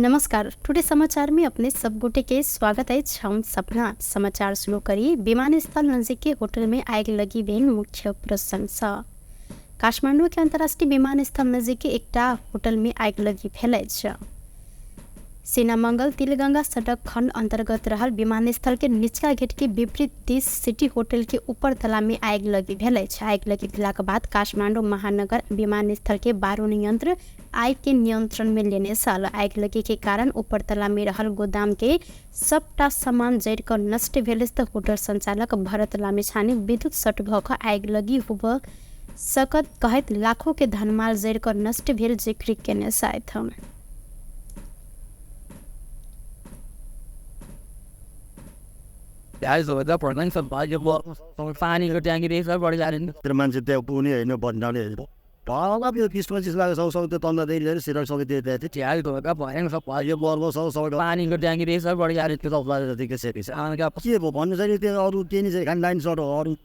नमस्कार। टुडे समाचार में अपने सब गोटे के स्वागत है। हम सपना समाचार शुरू करी। विमानस्थल नजिक के होटल में आग लगी भेल मुख्य प्रशंसा। काठमाडौँ के अंतर्राष्ट्रीय विमानस्थल नजिक के एकटा होटल में आग लगी भेल छ। सेनामंगल तिलगंगा सड़क खंड अंतर्गत रहल विमानस्थल के निचका गेट के विपरीत दिस सिटी होटल के ऊपर तला में आग लगी भेल छ। आग लगी भेला के बाद काठमाडौँ महानगर विमानस्थल के बारूद यंत्र आग के नियंत्रण में लेने साल आग लगी के कारण ऊपर तला में रहल गोदाम के सबटा सामान जड़ कर नष्ट भेल। होटल संचालक भरत लामिछाने विद्युत शॉर्ट भऽ आग लगी हुब सकत कहत लाखों के धनमाल जड़ कर नष्ट भेल जिक्र केने साथ हम पानीको ट्याङ्की रहेछ बढी जाने मान्छे त्यहाँ पुग्ने होइन भन्नाले यो बिसमा चिज लाग्छ सबै त्यो तन्दादेखि लिएर सिरक सबै त्यो त्यहाँ थियो झ्याल धोका भएन सब यो बर्ब सबै पानीको ट्याङ्की रहेछ बढी जाने त्यो सबलाई जतिकै सेपी छ के भयो भन्नु चाहिँ त्यो अरू के नि चाहिँ खाने लाइन सट अरू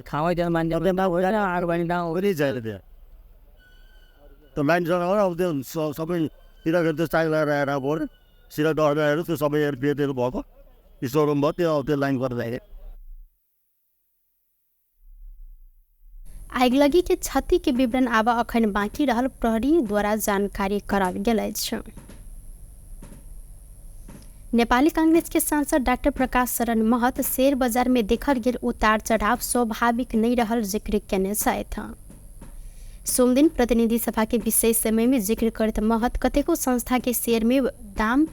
ठाउँै त्यहाँ मान्छे आगो बानी ठाउँ पनि छैन त्यहाँ त्यो लाइन सट अब त्यो सबै सिरक त्यो चाइ लगाएर आएर अब सिरक डराएर त्यो सबै पेटहरू भएको स्टोरुम भयो त्यो लाइन गर्दाखेरि आग लगी के क्षति के विवरण आब अखन बाँकी रहल प्रहरी द्वारा जानकारी कराल गेल छ। नेपाली कांग्रेस के सांसद डॉक्टर प्रकाश शरण महत शेयर बाजार में देखल गेल उतार चढ़ाव स्वाभाविक नहीं रहल जिक्र केने साथ सोम दिन प्रतिनिधि सभा के विशेष समय में जिक्र करत महत कतेको संस्था के शेयर में दाम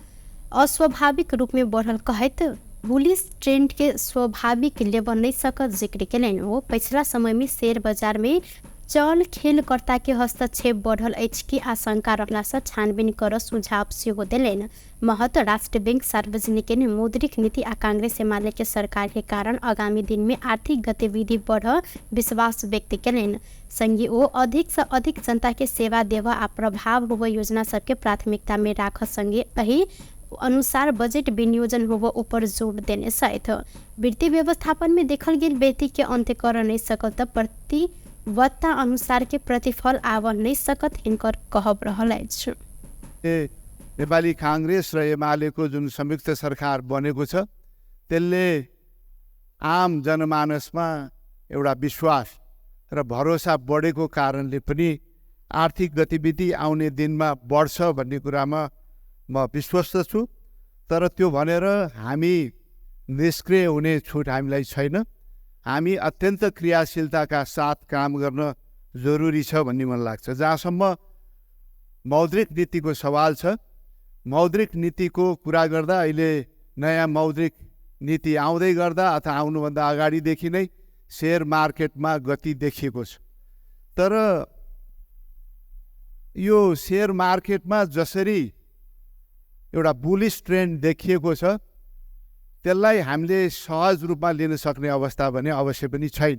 अस्वाभाविक रूप में बढ़ल कहत बुलिश ट्रेंड के स्वाभाविक लेवल नहीं सकत जिक्र केलन। हो पिछला समय में शेयर बाजार में चल खेलकर्ता के हस्तक्षेप बढ़ल की आशंका रहला से छानबीन कर सुझाव सेहो देलन। महत राष्ट्र बैंक सार्वजनिक मौद्रिक नीति आ कांग्रेस एमाले के सरकार के कारण आगामी दिन में आर्थिक गतिविधि बढ़ विश्वास व्यक्त केलन। संगी ओ अधिक से अधिक जनता के सेवा देवा आ प्रभाव होव योजना सबके प्राथमिकता में राख संगे अही अनुसार बजट विनियोजन होव ऊपर जोर देने साथ वित्तीय व्यवस्थापन में देखल गेल व्यक्ति के अंत्य कर नहीं सकल त प्रतिबद्धता अनुसार के प्रतिफल आव नहीं सकत इनकर कहब रहल छ। नेपाली कांग्रेस र एमालेको जुन संयुक्त सरकार बनेको छ त्यसले आम जनमानसमा एउटा विश्वास र भरोसा बढेको कारणले पनि आर्थिक गतिविधि आउने दिनमा बढ्छ भन्ने कुरामा म विश्वस्त छु। तर त्यो भनेर हामी निष्क्रिय हुने छुट हामीलाई छैन। हामी अत्यन्त क्रियाशीलताका साथ काम गर्न जरुरी छ भन्ने मलाई लाग्छ। जहाँसम्म मौद्रिक नीतिको सवाल छ, मौद्रिक नीतिको कुरा गर्दा अहिले नयाँ मौद्रिक नीति आउँदै गर्दा अथवा आउनुभन्दा अगाडिदेखि नै शेयर मार्केटमा गति देखिएको छ। तर यो शेयर मार्केटमा जसरी एउटा बुलिश ट्रेन्ड देखिएको छ त्यसलाई हामीले सहज रूपमा लिन सक्ने अवस्था भने अवश्य पनि छैन।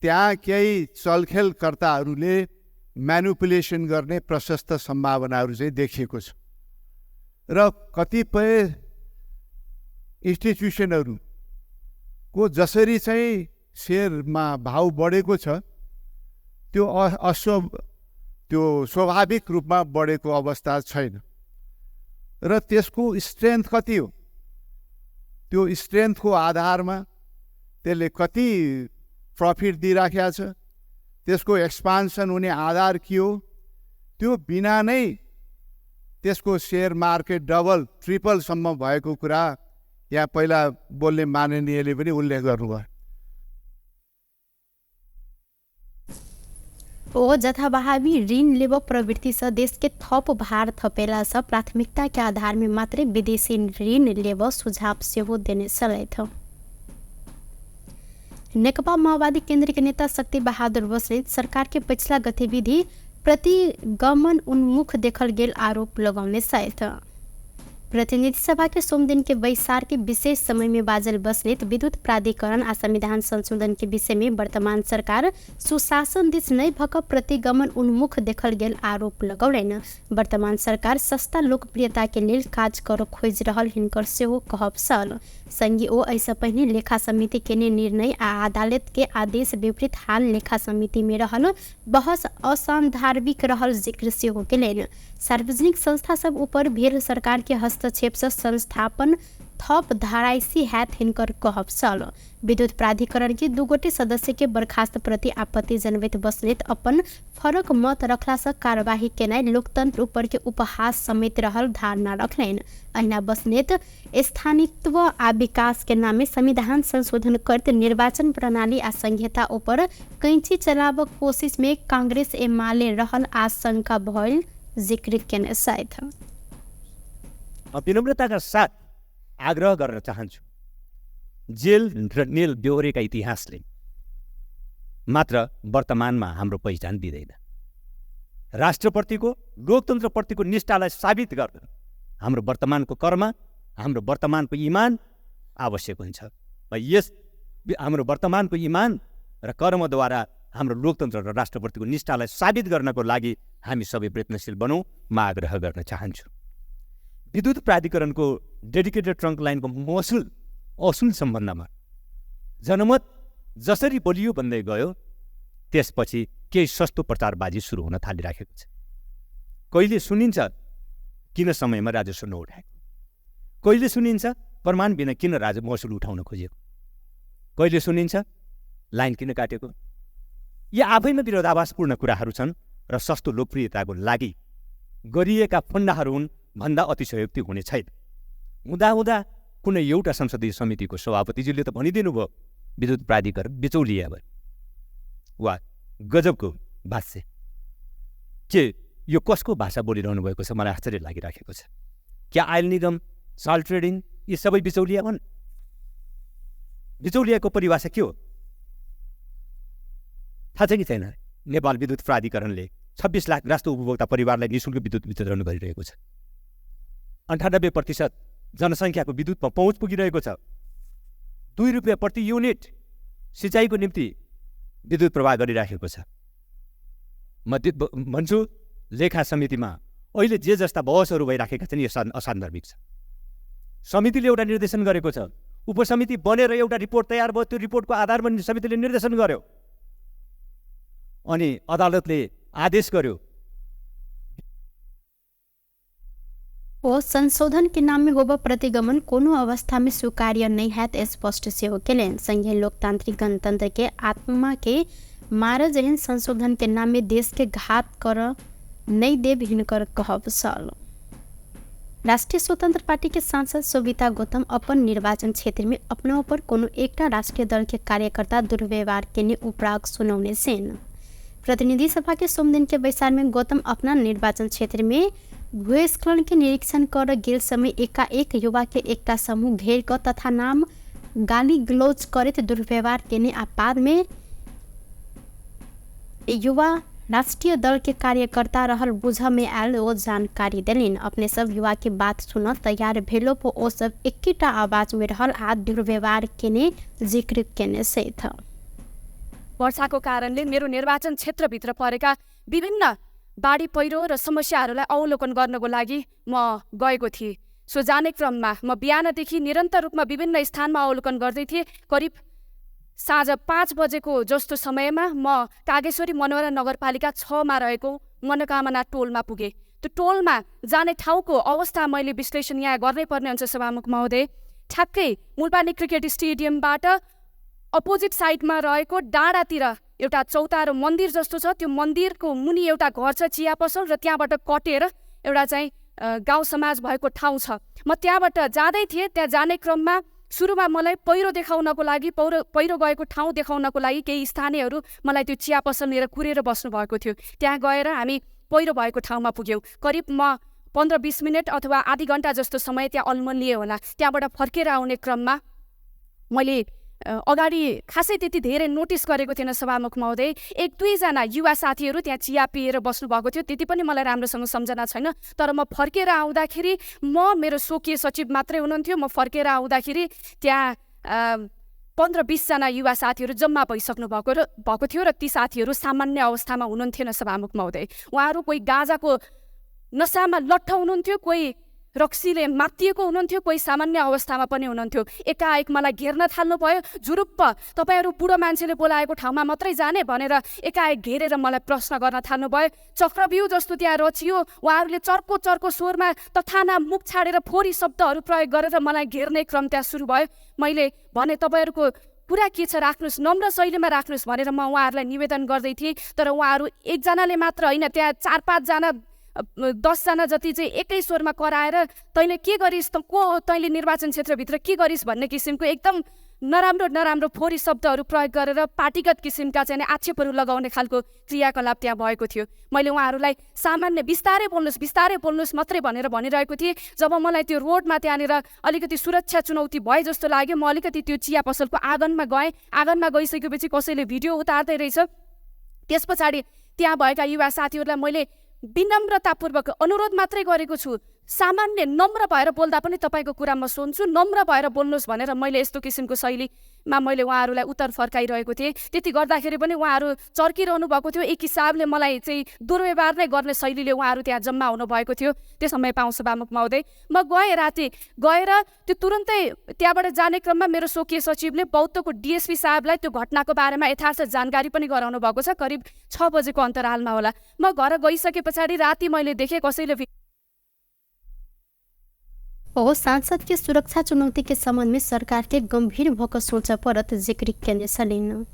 त्यहाँ केही चलखेलकर्ताहरूले म्यानिपुलेसन गर्ने प्रशस्त सम्भावनाहरू चाहिँ देखिएको छ र कतिपय इन्स्टिट्युसनहरूको जसरी चाहिँ शेयरमा भाउ बढेको छ त्यो स्वाभाविक रूपमा बढेको अवस्था छैन र त्यसको स्ट्रेन्थ कति हो, त्यो स्ट्रेन्थको आधारमा त्यसले कति प्रफिट दिइराखेको छ, त्यसको एक्सपान्सन हुने आधार के हो, त्यो बिना नै त्यसको शेयर मार्केट डबल ट्रिपलसम्म भएको कुरा यहाँ पहिला बोल्ने माननीयले पनि उल्लेख गर्नुभयो। ओ जथाभावी ऋण लेव प्रवृत्ति से देश के थप भार थपेला से प्राथमिकता के आधार में मात्र विदेशी ऋण लेव सुझाव सेहो देने सलैथ। नेकपा माओवादी केंद्र के नेता शक्ति बहादुर बस्नेत सरकार के पिछला गतिविधि प्रतिगमन उन्मुख देखल गेल आरोप लगाउने साथ प्रतिनिधि सभा के सोम दिन के बैसार के विशेष समय में बाजल बस्नेत विद्युत प्राधिकरण आ संविधान संशोधन के विषय में वर्तमान सरकार सुशासन दिस नहीं भक प्रतिगमन उन्मुख देखल गेल आरोप लगौलैन। वर्तमान सरकार सस्ता लोकप्रियता के लेल काज कर खोज रहल हिनकर सेहो कहब छल। संगी ओ ऐसा पहिने लेखा समिति के निर्णय आ अदालत के आदेश विपरीत हाल लेखा समिति में रहल बहस असंधार्मिक रहल जिक्र सेहो केलैन। सार्वजनिक संस्था सब ऊपर भेल सरकार के हस्तक्षेप से संस्थापन थप धाराइसी हैत हिनकर कहब छल। विद्युत प्राधिकरण के 2 गोटे सदस्य के बर्खास्त प्रति आपत्ति जनबैत बस्नेत अपन फरक मत रखला से कार्यवाही केनाइ लोकतंत्र ऊपर के उपहास समेत रहल धारणा रखलैन। अहिना बस्नेत स्थायित्व आ विकास के नामे संविधान संशोधन करते निर्वाचन प्रणाली आ संहिता ऊपर कैंची चलाबक कोशिश में कांग्रेस एमाले रहल आशंका भइल जिक्र केने साथ विनम्रताका साथ आग्रह गर्न चाहन्छु, जेल र नेल बेहोरेका इतिहासले मात्र वर्तमानमा हाम्रो पहिचान दिँदैन। राष्ट्रप्रतिको लोकतन्त्रप्रतिको निष्ठालाई साबित गर्न हाम्रो वर्तमानको कर्म, हाम्रो वर्तमानको इमान आवश्यक हुन्छ। यस हाम्रो वर्तमानको इमान र कर्मद्वारा हाम्रो लोकतन्त्र र राष्ट्रप्रतिको निष्ठालाई साबित गर्नको लागि हामी सबै प्रयत्नशील बनौँ, म आग्रह गर्न चाहन्छु। विद्युत प्राधिकरणको डेडिकेटेड ट्रङ्क लाइनको असुल सम्बन्धमा जनमत जसरी बलियो बन्दै गयो त्यसपछि केही सस्तो प्रचारबाजी सुरु हुन थालिराखेको छ। कहिले सुनिन्छ किन समयमा राजस्व नउठाएको, कहिले सुनिन्छ प्रमाण बिना किन महसुल उठाउन खोजेको, कहिले सुनिन्छ लाइन किन काटेको। यी आफैमा विरोधाभासपूर्ण कुराहरू छन् र सस्तो लोकप्रियताको लागि गरिएका फन्डाहरू हुन् भन्दा अतिशयोक्ति हुने छैन। हुँदा कुनै एउटा संसदीय समितिको सभापतिजीले त भनिदिनु भयो विद्युत प्राधिकरण बिचौलिया भयो। वा गजबको भाष्य, के यो कसको भाषा बोलिरहनु भएको छ मलाई आश्चर्य लागिराखेको छ। क्या आयल निगम, साल ट्रेडिङ यी सबै बिचौलिया हुन्? बिचौलियाको परिभाषा के हो थाहा छ कि छैन? नेपाल विद्युत प्राधिकरणले 26 लाख राष्ट्र उपभोक्ता परिवारलाई निःशुल्क विद्युत वितरण गरिरहेको छ। 98% जनसङ्ख्याको विद्युतमा पहुँच पुगिरहेको छ। 2 रुपियाँ प्रति युनिट सिँचाइको निम्ति विद्युत प्रवाह गरिराखेको छ। म भन्छु लेखा समितिमा अहिले जे जस्ता बहसहरू भइराखेका छन् यो असान्दर्भिक छ। समितिले एउटा निर्देशन गरेको छ, उपसमिति बनेर एउटा रिपोर्ट तयार भयो, त्यो रिपोर्टको आधारमा समितिले निर्देशन गर्यो अनि अदालतले आदेश गर्यो। ओ संशोधन के नाम में होबा प्रतिगमन कोनो अवस्था में स्वीकार्य नहीं है स्पष्ट से हो केलेन। संघीय लोकतांत्रिक गणतंत्र के आत्मा के मार जहन संशोधन के नाम में देश के घात कर नहीं देव हिनकर कहब सल। राष्ट्रीय स्वतंत्र पार्टी के सांसद सोभिता गौतम अपन निर्वाचन क्षेत्र में अपना ऊपर कोनो एकटा राष्ट्रीय दल के कार्यकर्ता दुर्व्यवहार के ने उपराग सुनाउने सेन। प्रतिनिधि सभा के सोम दिन के बैसार में गौतम अपना निर्वाचन क्षेत्र में भूस्खलन के निरीक्षण कर गेल समय एकाएक युवा के एकटा समूह घेर कर तथा नाम गाली गलौज करते दुर्व्यवहार केने आपाद में युवा राष्ट्रीय दल के कार्यकर्ता रहल बुझ में आयल वो जानकारी दिलिन। अपने सब युवा के बात सुन तैयार भेलो पो ओ सब एकीटा आवाज में रहल आ दुर्व्यवहार केने जिक्र केने से था। वर्षाको कारणले मेरो निर्वाचन क्षेत्रभित्र परेका विभिन्न बाढी पहिरो र समस्याहरूलाई अवलोकन गर्नको लागि म गएको थिएँ। सो जाने क्रममा म बिहानदेखि निरन्तर रूपमा विभिन्न स्थानमा अवलोकन गर्दै थिएँ। करिब साँझ 5 बजेको जस्तो समयमा म कागेश्वरी मनोहरा नगरपालिका 6 मा रहेको मनोकामना टोलमा पुगेँ। त्यो टोलमा जाने ठाउँको अवस्था मैले विश्लेषण यहाँ गर्नै पर्ने हुन्छ सभामुख महोदय। ठ्याक्कै मुलपानी क्रिकेट स्टेडियमबाट अपोजिट साइडमा रहेको डाँडातिर एउटा चौतारो मन्दिर जस्तो छ। त्यो मन्दिरको मुनि एउटा घर छ चिया पसल र त्यहाँबाट कटेर एउटा चाहिँ गाउँ समाज भएको ठाउँ छ। म त्यहाँबाट जाँदै थिएँ। त्यहाँ जाने क्रममा सुरुमा मलाई पहिरो देखाउनको लागि पहिरो गएको ठाउँ देखाउनको लागि केही स्थानीयहरू मलाई त्यो चिया पसल लिएर कुरेर बस्नु भएको थियो। त्यहाँ गएर हामी पहिरो भएको ठाउँमा पुग्यौँ। करिब म 15-20 मिनट अथवा आधी घन्टा जस्तो समय त्यहाँ अल्मलिए होला। त्यहाँबाट फर्केर आउने क्रममा मैले अगाडि खासै त्यति धेरै नोटिस गरेको थिएन सभामुख महोदय। 1-2जना युवा साथीहरू त्यहाँ चिया पिएर बस्नुभएको थियो, त्यति पनि मलाई राम्रोसँग सम्झना छैन। तर म फर्केर आउँदाखेरि मेरो स्वकीय सचिव मात्रै हुनुहुन्थ्यो। म फर्केर आउँदाखेरि त्यहाँ 15-20 जना युवा साथीहरू जम्मा भइसक्नु भएको थियो र ती साथीहरू सामान्य अवस्थामा हुनुहुन्थेन सभामुख महोदय। उहाँहरू कोही गाँजाको नसामा लट्ठ हुनुहुन्थ्यो, कोही रक्सीले मातिएको हुनुहुन्थ्यो, कोही सामान्य अवस्थामा पनि हुनुहुन्थ्यो। एकाएक मलाई घेर्न थाल्नु भयो। झुरुप्प तपाईँहरू बुढो मान्छेले बोलाएको ठाउँमा मात्रै जाने भनेर एकाएक घेरेर मलाई प्रश्न गर्न थाल्नु भयो। चक्रव्यूह जस्तो त्यहाँ रचियो। उहाँहरूले चर्को चर्को स्वरमा तथाना मुख छाडेर फोहोरी शब्दहरू प्रयोग गरेर मलाई घेर्ने क्रम त्यहाँ सुरु भयो। मैले भने तपाईँहरूको कुरा के छ राख्नुहोस्, नम्र शैलीमा राख्नुहोस् भनेर म उहाँहरूलाई निवेदन गर्दै थिएँ। तर उहाँहरू एकजनाले मात्र होइन, त्यहाँ 4-5 जना 10 जना जति चाहिँ एकै स्वरमा कराएर तैँले के गरिस्, त को हो, तैँले निर्वाचन क्षेत्रभित्र के गरिस् भन्ने किसिमको एकदम नराम्रो फोहोरी शब्दहरू प्रयोग गरेर पार्टीगत किसिमका चाहिँ आक्षेपहरू लगाउने खालको क्रियाकलाप त्यहाँ भएको थियो। मैले उहाँहरूलाई सामान्य बिस्तारै बोल्नुहोस् मात्रै भनिरहेको थिएँ। जब मलाई त्यो रोडमा त्यहाँनिर अलिकति सुरक्षा चुनौती भए जस्तो लाग्यो, म अलिकति त्यो चिया पसलको आँगनमा गएँ। आँगनमा गइसकेपछि कसैले भिडियो उतार्दै रहेछ। त्यस पछाडि त्यहाँ भएका युवा साथीहरूलाई मैले विनम्रतापूर्वक अनुरोध मात्रै गरेको छु, सामान्य नम्र भएर बोल्दा पनि तपाईँको कुरा म सुन्छु, नम्र भएर बोल्नुहोस् भनेर मैले यस्तो किसिमको शैलीमा मैले उहाँहरूलाई उत्तर फर्काइरहेको थिएँ। त्यति गर्दाखेरि पनि उहाँहरू चर्किरहनु भएको थियो। एक हिसाबले मलाई चाहिँ दुर्व्यवहार नै गर्ने शैलीले उहाँहरू त्यहाँ जम्मा हुनुभएको थियो। त्यो समय पाउँ सभामुख महोदय, म गएँ राति गएर त्यो तुरन्तै त्यहाँबाट जाने क्रममा मेरो स्वकीय सचिवले बौद्धको डिएसपी साहबलाई त्यो घटनाको बारेमा यथार्थ जानकारी पनि गराउनु भएको छ। करिब 6 बजेको अन्तरालमा होला। म घर गइसके पछाडि राति मैले देखेँ कसैले सांसद की सुरक्षा चुनौती के संबंध में सरकार के गंभीर होकर सोचा परत जिक्र केंद्र सलीन।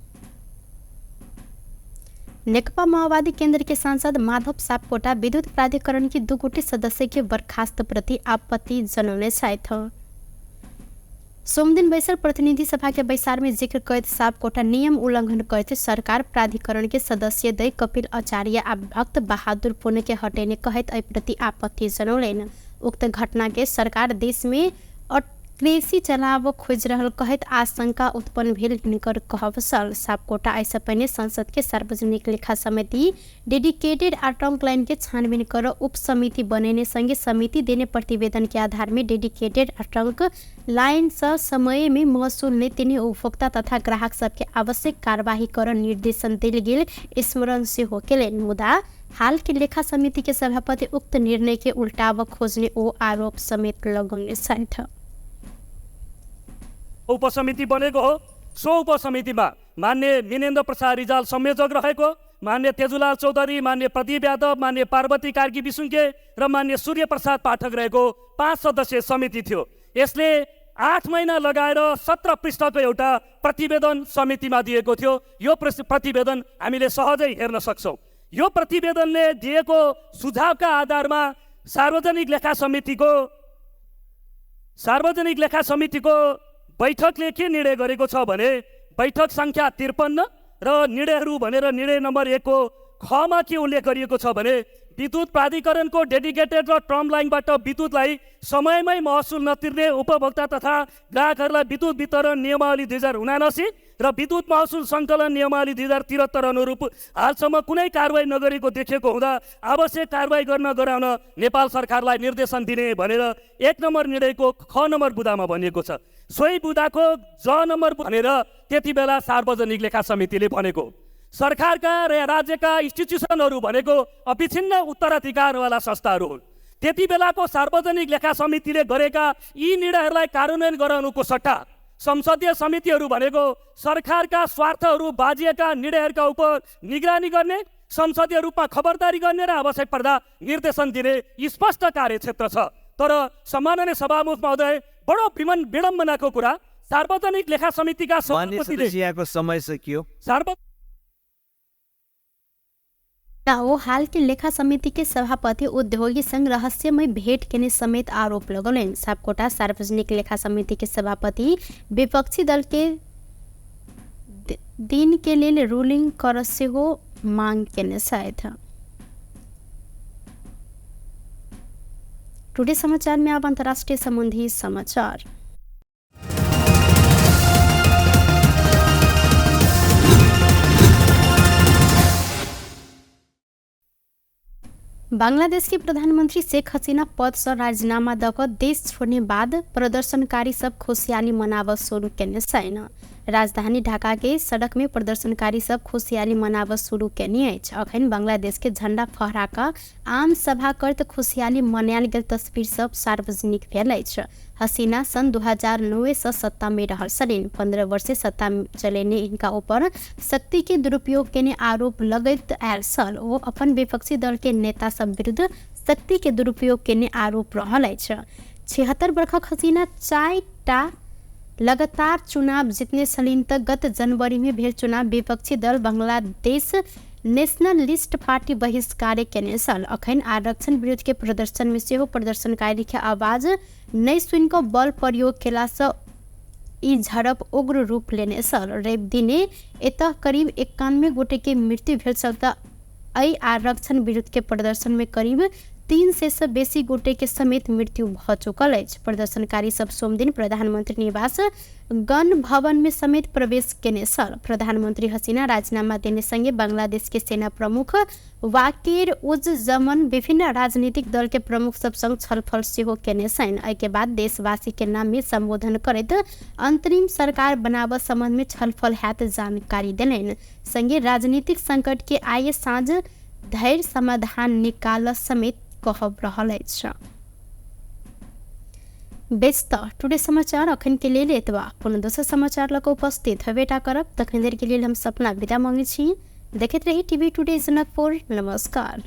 नेकपा माओवादी केंद्र के सांसद माधव सापकोटा विद्युत प्राधिकरण की 2 गोटी सदस्य के बर्खास्त प्रति आपत्ति जनाउने थ। सोमदिन बैसर प्रतिनिधि सभा के बैसार में जिक्र कैद सापकोटा नियम उल्लंघन करते सरकार प्राधिकरण के सदस्य दय कपिल आचार्य आ भक्त बहादुर पुन के हटेने कहत प्रति आपत्ति जनौलेन। उक्त घटना के सरकार देश में कृषि चलाव खोज रहल कहत आशंका उत्पन्न भेल हिनकर कहवसल। सापकोटा ऐसा पहले संसद के सार्वजनिक लेखा समिति डेडिकेटेड आ ट्रंक लाइन के छानबीन कर उप समिति बनेने संगे समिति देने प्रतिवेदन के आधार में डेडिकेटेड आ ट्रंक लाइन समय में महसूल ने तिनी उपभोक्ता तथा ग्राहक सबके आवश्यक कार्यवाही कर निर्देशन दिल गेल स्मरण से होकेलेन। मुदा हाल के लेखा समिति के सभापति उक्त निर्णय के उल्टाव खोजने ओ आरोप समेत लगाउने छ। उपसमिति बनेको हो। सो उपसमितिमा मान्य मिनेन्द्र प्रसाद रिजाल संयोजक रहेको, मान्य तेजुलाल चौधरी, मान्य प्रदीप यादव, मान्य पार्वती कार्की विसुङ्के र मान्य सूर्य प्रसाद पाठक रहेको 5 सदस्यीय समिति थियो। यसले 8 महिना लगाएर 17 पृष्ठको एउटा प्रतिवेदन समितिमा दिएको थियो। यो प्रतिवेदन हामीले सहजै हेर्न सक्छौँ। यो प्रतिवेदनले दिएको सुझावका आधारमा सार्वजनिक लेखा समितिको बैठकले के निर्णय गरेको छ भने बैठक संख्या 53 र निर्णयहरू भनेर निर्णय नम्बर 1 को खमा के उल्लेख गरिएको छ भने विद्युत प्राधिकरणको डेडिकेटेड र ट्रम लाइनबाट विद्युतलाई समयमै महसुल नतिर्ने उपभोक्ता तथा ग्राहकहरूलाई विद्युत वितरण नियमावली 2079 र विद्युत महसुल सङ्कलन नियमावली 2073 अनुरूप हालसम्म कुनै कारवाही नगरेको देखेको हुँदा आवश्यक कारवाही गर्न गराउन नेपाल सरकारलाई निर्देशन दिने भनेर 1 नम्बर निर्णयको ख नम्बर बुदामा भनिएको छ। सोही बुदाको ज नम्बर भनेर त्यति बेला सार्वजनिक लेखा समितिले भनेको। सरकारका र राज्यका इन्स्टिट्युसनहरू भनेको अविच्छिन्न उत्तराधिकारवाला संस्थाहरू हुन्। त्यति बेलाको सार्वजनिक लेखा समितिले गरेका यी निर्णयहरूलाई कार्यान्वयन गराउनुको सट्टा संसदीय समितिहरू भनेको सरकारका स्वार्थहरू बाजिएका निर्णयहरूका उप निगरानी गर्ने, संसदीय रूपमा खबरदारी गर्ने र आवश्यक पर्दा निर्देशन दिने स्पष्ट कार्यक्षेत्र छ। तर सम्माननीय सभामुख महोदय, बडो विडम्बनाको कुरा, सार्वजनिक लेखा समितिका सभापतिले समय सकियो। वो हाल के लेखा समिति के सभापति उद्योगी संघ रहस्यमय भेंट के समेत आरोप लगौलेन। सापकोटा सार्वजनिक लेखा समिति के सभापति विपक्षी दल के दिन के लिए रूलिंग कर से हो मांग के था। टुडे समाचार में अब अंतर्राष्ट्रीय संबंधी समाचार। बांग्लादेश के प्रधानमंत्री शेख हसीना पद से राजीनामा दक देश छोड़ने बाद प्रदर्शनकारी सब खुशहाली मनाव शुरू करने छैन। राजधानी ढाका के सड़क में प्रदर्शनकारी सब खुशहाली मनाव शुरू करने अछि। अखन बांग्लादेश के झंडा फहराकर आम सभा करत खुशहाली मनायल गेल तस्वीर सब सार्वजनिक भेल अछि। हसीना सन 2009 से सत्ता में रहल छलीन। 15 वर्ष से सत्ता चलेने इनका ऊपर शक्ति के दुरुपयोग केने आरोप लगैत आयल छल। ओ अपन विपक्षी दल के नेता सब विरुद्ध शक्ति के दुरुपयोग केने आरोप रहल अछि। 76 वर्षक हसीना 4टा लगातार चुनाव जीतने छलीन त गत जनवरी में भेल चुनाव विपक्षी दल बांग्लादेश नेशनलिस्ट पार्टी बहिष्कार केने छल। अखन आरक्षण विरोध के प्रदर्शन में सेहो प्रदर्शनकारी के आवाज नहीं सुनिक बल प्रयोग केला से ई झड़प उग्र रूप लेने छल। रवि दिने एतः करीब 91 गोटे के मृत्यु भेल छल त एहि आरक्षण विरोध के प्रदर्शन में करीब 300 से बेसी गोटे के समेत मृत्यु भ चुकल अछि। प्रदर्शनकारी सब सोम दिन प्रधानमंत्री निवास गण भवन में समेत प्रवेश केने छल। प्रधानमंत्री हसीना राजीनामा देने संगे बांग्लादेश के सेना प्रमुख वाकिर उज जमन विभिन्न राजनीतिक दल के प्रमुख सब संग छलफल सेहो केने छन्। एहि के बाद देशवासी के नाम में संबोधन करैत अंतरिम सरकार बनाब संबंध में छलफल हैत जानकारी देलनि। संगे राजनीतिक संकट के आए साँझ धैर्य समाधान निकाल समेत कहब रहल अछि। बेस्त टुडे समाचार अखन के लेल एतबा। पुनः दोसर समाचार लक उपस्थित हेबेटा करब। तखन देर के लेल हम सपना विदा मांगे छी। देखैत रही टीवी टुडे जनकपुर। नमस्कार।